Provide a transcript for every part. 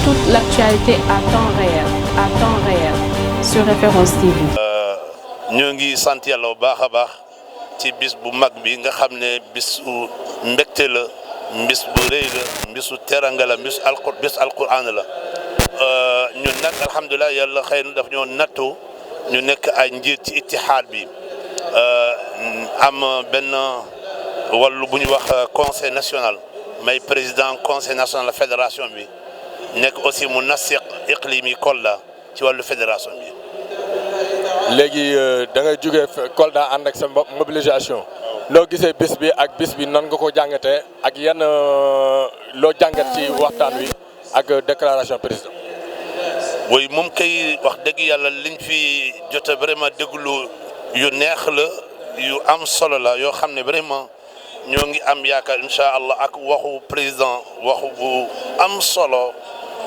toute l'actualité à temps réel sur Référence TV. ñoo ngi sant yàlla bu baax a baax ci bis bu mag bi nga xam ne bisu mbégte la bis bu rëy la bisu teranga la bis alquran la ñun nag alhamdulilah yàlla xëy na daf ñoo nattu ñu nekk ay njiit ci ittihaad bi am benn wàllu bu ñu wax conseil national may président conseil national fédération bi nekk aussi mu nasiq iqlimi Kolda ci wàllu fédération bi. léegi da ngay jógee Kolda ànd ak sa mobilisation noo gisee bis bi ak bis bi nan nga ko jàngatee ak yan loo jàngat ci waxtaan wi ak déclaration président. oui moom kay wax dëgg yàlla liñ fi jot vraiment déglu yu neex la yu am solo la yoo xam ne vraiment ñoo ngi am yaakaar incha allah ak waxu président waxu bu am solo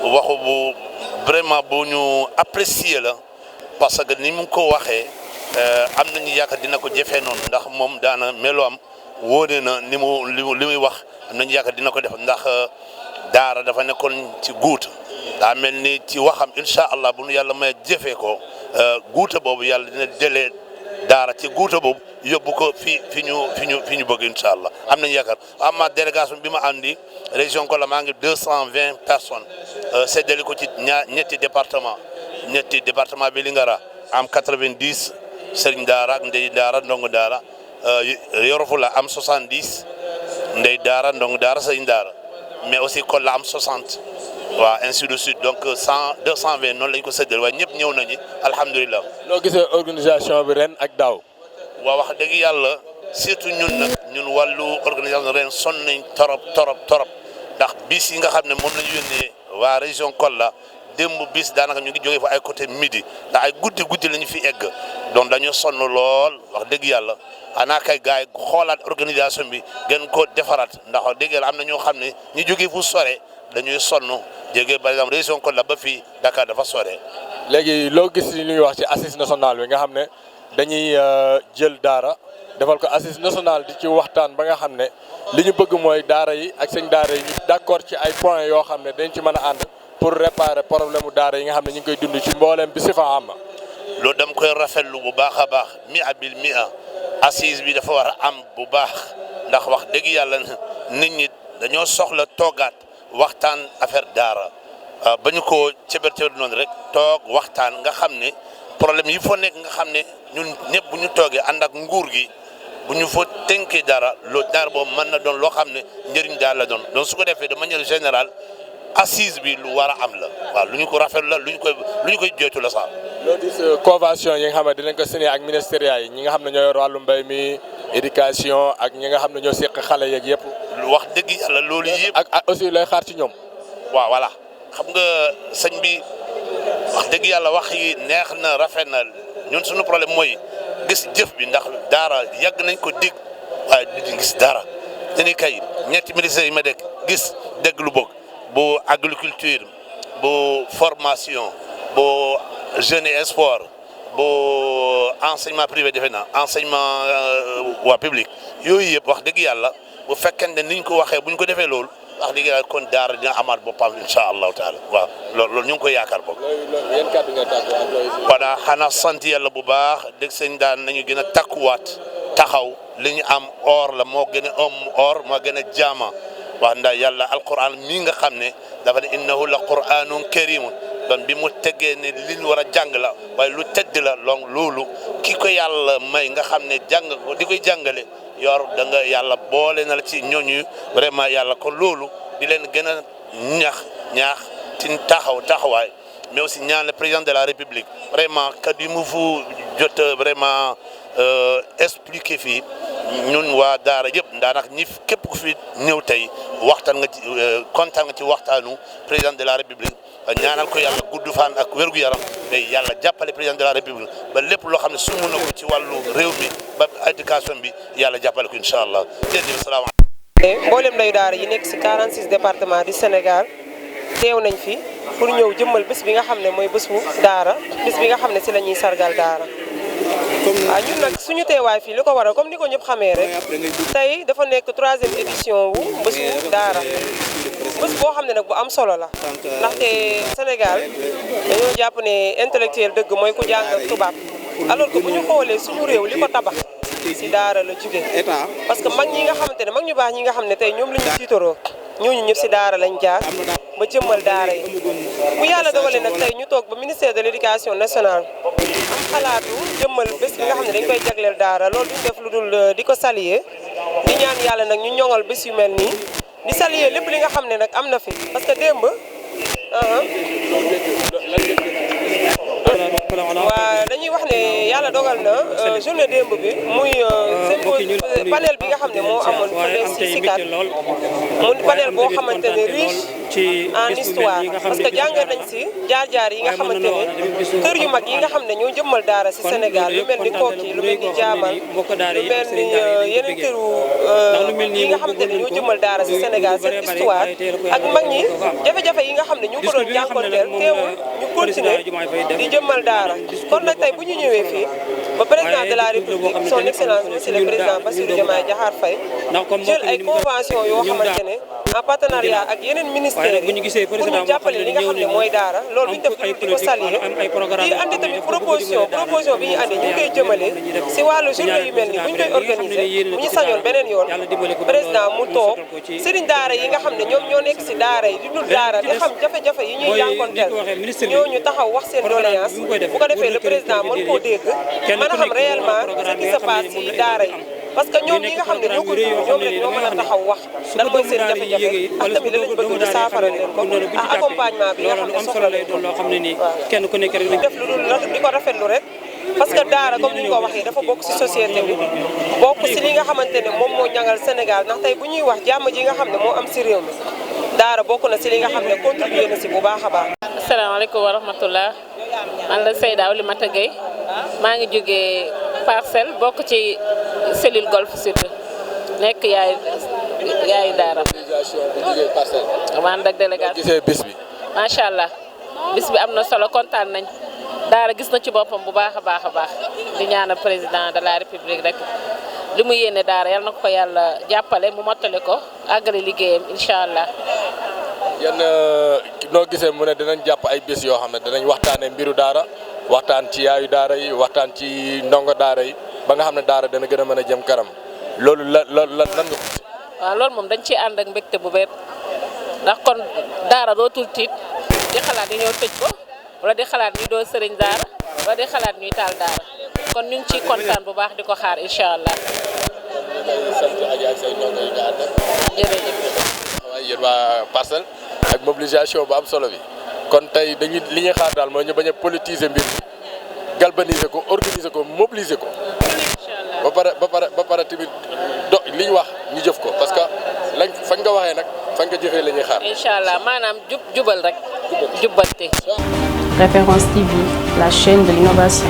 waxu bu vraiment bu ñu apprécier la. parce que ni mu ko waxee am nañu yaakaar dina ko jëfee noonu ndax moom daana melo am wóone na li muy wax am nañu yaakaar dina ko def ndax daara dafa nekkoon ci guuta daa mel ni ci waxam incha allah bu nu yàlla may jëfee ko guuta boobu yàlla dina jëlee daara ci guuta boobu yóbbu ko fi ñu bëgg incha allah am nañu yaakaar ama délégation bi ma andi région Kolda maa ngi 220 personnes séddale ko ci ñetti département bi Lingara am 90 sëriñ daara ak ndey daara ndongo daara Yoro Fula am 70 ndey daara ndongo daara sëriñ daara mais aussi Kolda am 60 waaw ainsi de suite donc 220 noonu lañ ko séddale waaye ñëpp ñëw nañu alhamdulilah. loo gisee organisation bi ren ak daaw. waaw wax dëgg yàlla surtout ñun wàllu organisation ren sonn nañ torop ndax bis yi nga xam ne moom la ñu yónnee waa région Kolda. démb bis daanaka ñu ngi jógee fa ay côté midi ndax ay guddi la ñu fi egg donc dañoo sonn lool wax dëgg yàlla xanaa kay gars yi xoolaat organisation bi gën ko defaraat ndax wax dëgg yàlla am na ñoo xam ne ñu jógee fu sore dañuy sonn jógee par exemple région Kolda ba fii Dakar dafa sore. léegi loo gis li ñuy wax ci assise nationale bi nga xam ne dañuy jël daara defal ko assise nationale di ci waxtaan ba nga xam ne li ñu bëgg mooy daara yi ak seen daara yi ñu d'accord ci ay points yoo xam ne dañ ci mën a ànd. pour réparer problème mu daara yi nga xam ne ñu ngi koy dund ci mboolem bi si fa am. loolu dama koy rafetlu bu baax a baax 100% assise bi dafa war a am bu baax ndax wax dëgg yàlla nit ñi dañoo soxla toogaat waxtaan affaire daara ba ñu ko cëbër noonu rek toog waxtaan nga xam ne problème yi fa nekk nga xam ne ñun ñëpp bu ñu toogee ànd ak nguur gi bu ñu fa tënkee dara loolu daara boobu mën na doon loo xam ne njëriñ daal la doon donc su ko defee de manière générale. assise bi lu war a am la waaw lu ñu ko rafetlu la lu ñu koy joytu la sax. loolu gis convention yi nga xam ne dinañ ko signé ak ministériels yi ñi nga xam ne ñoo yor wàllu mbéy mi éducation ak ñi nga xam ne ñoo seq xale yeeg yëpp. wax dëgg yàlla loolu yëpp. ak aussi lay xaar ci ñoom. waaw voilà xam nga sëñ bi wax dëgg yàlla wax yi neex na rafet na ñun suñu problème mooy gis jëf bi ndax daara yàgg nañ ko dégg waaye duñu gis dara dañuy kay ñetti ministères yi ma dégg gis dégg lu bokk. bu agriculture bu formation bu jeune et sport bu enseignement privé defe naa enseignement waa public yooyu yëpp wax dëgg yàlla bu fekkente ni ñu ko waxee bu ñu ko defee loolu wax dëgg yàlla kon daara dina amaat boppam incha allahu taala waaw loolu ñu ngi koy yaakaar boobu. yan kàddu nga tàggatoo. voilà xanaa sant yàlla bu baax dégg sëñ daan nañu gën a takkuwaat taxaw li ñu am or la moo gën a or moo gën a jaama. wax ndax yàlla alquran mii nga xam ne dafa ne innahu la quranun karimun donc bi mu teggee ne li ñu war a jàng la waaye lu tedd la donc loolu ki ko yàlla may nga xam ne jàng ko di koy jàngale yor da nga yàlla boole na la ci ñooñu vraiment yàlla kon loolu di leen gën a ñaax ci taxawaay mais aussi ñaan le président de la république vraiment kaddu yi mu fu jot vraiment expliqué fii ñun waa daara yëpp daanaka ñi képp ku fi ñëw tey waxtaan nga ci kontaan nga ci waxtaanu président de la république ñaanal ko yàlla gudd fan ak wérgu yaram mais yàlla jàppale président de la république ba lépp loo xam ne sumb na ko ci wàllu réew mi ba éducation bi yàlla jàppale ko incha allah jërëjëf salaamaaleykum. mboolem ndayu daara yi nekk si 46 départements du Sénégal teew nañ fi pour ñëw jëmmal bés bi nga xam ne mooy bésu daara bés bi nga xam ne si la ñuy sargal daara. waaw ñun nag suñu teewaay fii li ko waral comme ni ko ñëpp xamee rek tey dafa nekk 3e édition wu bésu daara bés boo xam ne nag bu am solo la ndaxte Sénégal dañoo jàpp ne intellectuel dëgg mooy ku jàng tubaab alors que bu ñu xoolee suñu réew li ko tabax ci daara la jóge parce que mag ñi nga xamante ne mag ñu baax ñi nga xam ne tey ñoom la ñu tiitaroo ñooñu ñëpp ci daara lañ jaar ba jëmmal daara yi bu yàlla dogalee nag tey ñu toog ba ministère de l'éducation nationale am xalaatu jëmmal bés bi nga xam ne dañ koy jagleel daara loolu duñ def lu dul di ko saluer di ñaan yàlla nag ñu ñoŋal bés yu mel nii di saluer lépp li nga xam ne nag am na fi parce que démb waaw dañuy wax ne yàlla dogal na journée démb bi muy panel bi nga xam ne moo amoon fële si Sicap mu panel boo xamante ne riche en histoire parce que jàngal nañ si jaar-jaar yi nga xamante ne kër yu mag yi nga xam ne ñoo jëmmal daara si Sénégal lu mel ni Koki lu mel ni Jaamal lu mel ni yeneen këru yi nga xamante ne ñoo jëmmal daara si Sénégal seen histoire ak mag ñi jafe-jafe yi nga xam ne ñu ko doon jànkonteel teewul ñu continuer di jëmmal daara kon nag tey bu ñu ñëwee fii ba président de la République son excellence monsieur le président Bassirou Diomaye Diakhar Faye jël ay convention yoo xamante ne en partenariat ak yeneen ministères yi pour ñu jàppale li nga xam ne mooy daara loolu ñu def di ko saluer di andi tamit proposition bi ñu andi ñu ngi koy jëmale si wàllu journée yu mel ni bu ñu koy organiser bu ñu sañoon beneen yoon président mu toog sëriñ daara yi nga xam ne ñoom ñoo nekk si daara yi di dul daara di xam jafe-jafe yi ñuy jànkonteel ñooñu taxaw wax seen doléance bu ko defee le président mën koo dégg mën a xam réellement ce qui se passe si daara yi parce que ñoom ñi nga xam ne ñoo ko ñoom rek ñoo mën a taxaw wax lan mooy seen jafe-jafe ak tamit lañ bëgg ñu saafara leen ko ak accompagnement bi nga xam ne soxla nañ ko waaw def lu dul di ko rafetlu rek parce que daara comme ni ñu ko waxee dafa bokk ci société bi bokk ci li nga xamante ne moom moo ñangal Sénégal ndax tey bu ñuy wax jàmm ji nga xam ne moo am ci réew mi daara bokk na ci li nga xam ne contribué na ci bu baax a baax. asalaamaaleykum wa rahmatullah man la Seyda Oulimata Gueye maa ngi jógee Parcelles bokk ci cellule Golf Sud nekk yaay daara. man ak délégation gisee bis bi. macha allah bis bi am na solo kontaan nañ daara gis na ci boppam bu baax a baax a baax di ñaanal président de la république rek li mu yéene daara yal na ko yàlla jàppale mu mottale ko àggale liggéeyam incha allah. yan noo gisee mu ne dinañ jàpp ay bés yoo xam ne dinañ waxtaanee mbiru daara waxtaan ci yaayu daara yi waxtaan ci ndongo daara yi ba nga xam ne daara dana gën a mën a jëm kanam loolu lan nga ko. waaw loolu moom dañ ciy ànd ak mbégte bu beet ndax kon daara dootul tiit di xalaat di ñëw tëj ko wala di xalaat ñuy doo sëriñ daara wala di xalaat ñuy taal daara kon ñu ngi ciy kontaan bu baax di ko xaar incha allah. jërëjëf. waaye yéen waa Parcelles ak mobilisation bu am solo bi kon tey dañuy li ñuy xaar daal mooy ñu bañ a politiser mbir mi galvaniser ko organiser ko mobiliser ko. ba pare tamit li ñu wax ñu jëf ko parce que lañ fañ nga waxee nag fañ nga jëfee la ñuy xaar. incha allah maanaam jubal rek. jubbante. Référence TV, la chaîne de l'innovation.